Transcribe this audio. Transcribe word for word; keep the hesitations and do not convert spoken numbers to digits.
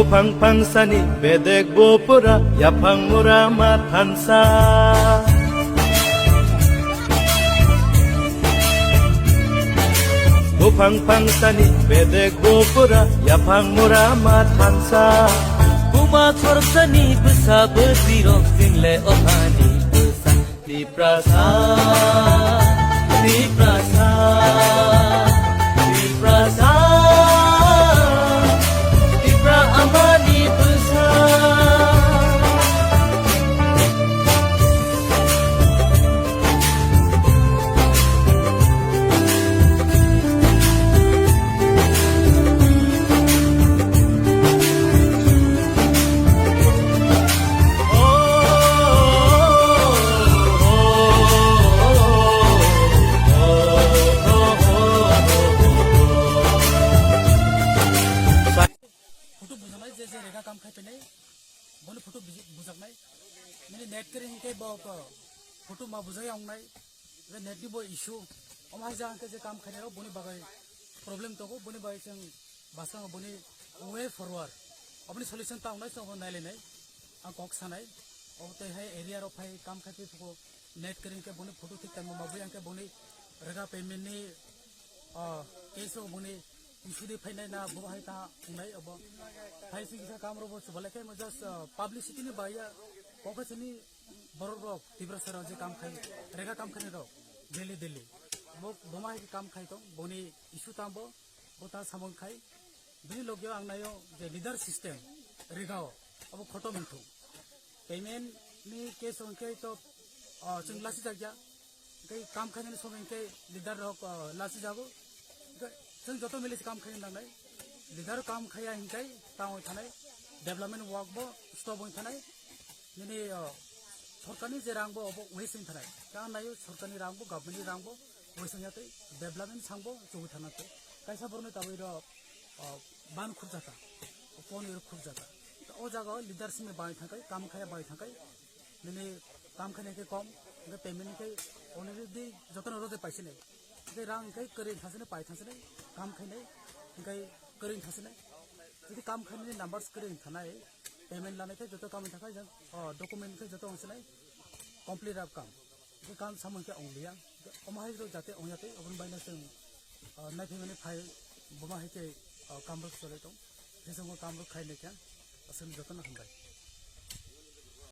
Buphang phangsani bedek bo pura yaphang mura ma thansa. Buphang phangsani bedek bo pura yaphang mura ma thansa. Buma khorsani bwsa bwsirok jingle ohani bwsa. Tiprasa, Tiprasa, Tiprasa, Tipra amani bwsa. Photo bujaknai, je je rega kam khai tongnai, boni photo buj-, bujaknai. Nini net kwrwi hinkhe bo ko photo ma bujai wngnai. Je net ni bo issue. Omo hai jagao hinkhe je kam khainai rok boni bagwi problem tongo, boni bagwi chwng bwskango boni way forward. Oboni solution ta wngnai, chwng obo nailainai. Ang kok sanai. Obo tei hai area rok phai kam khai twi phugo net kwrwi hinkhe boni photo thik tangma ma bui hinkhe boni rega payment ni, ah, case o boni issue de phainai na bo hai ta wngnai obo. Hai sing kisa kam rok bo chubalai khe mo just, ah, publicity ni bai ya. Kokha sini borok rok Tiprasa rok je kam khai, rega kam khainai rok daily daily. Bo, bo ma hai kam khai tong, boni issue tang bo, bo ta samung khai. Bini logio ang naio je leader system rega o, abo khotom wngthung. Payment ni case hwnkhe to, ah, chwng lasi jakya. Tei kam khainani somoi hwnkhe leader rok, ah, lasi jago. Hwnkhe chwng joto mili se kam khaina nangnai. Leader kam khaiya hinkhe tangwi thanai. Development work bo stop wng thanai. Nini, ah, sorkarni je rang bo obo waste wng thanai. Tang naio sorkarni rang bo, government ni rang bo waste wngya tei development sangbo chugwi thana tei. Kaisa borokni tabwi rok, ah, ban khurjaka, phone rok khurjaka. O jaga o leadership ni bai thangkai, kam khaiya bai thangkai. Nini kam khainai khe kom, hwnkhe payment khe already jotono rode paisinai. Hwnkhe rang hwnkhe kwrwi thangsinai, pai thangsinai, kam khainai, hwnkhe kwrwi thangsinai. Jodi kam khainani numbers kwrwi thanai, payment lanai khe joto kam thangkha, jang, o, document khe joto wngsinai, complete rap kam. Hwnkhe kam samung khe ongliya. Omo hai rok jate ongya tei, oboni baino chwng, o, naiphaimani phai, buma hai khe, o, kam rok cholai tong. Hwnkhe chwngbo kam rok khainai khe, aswk jotono hambai.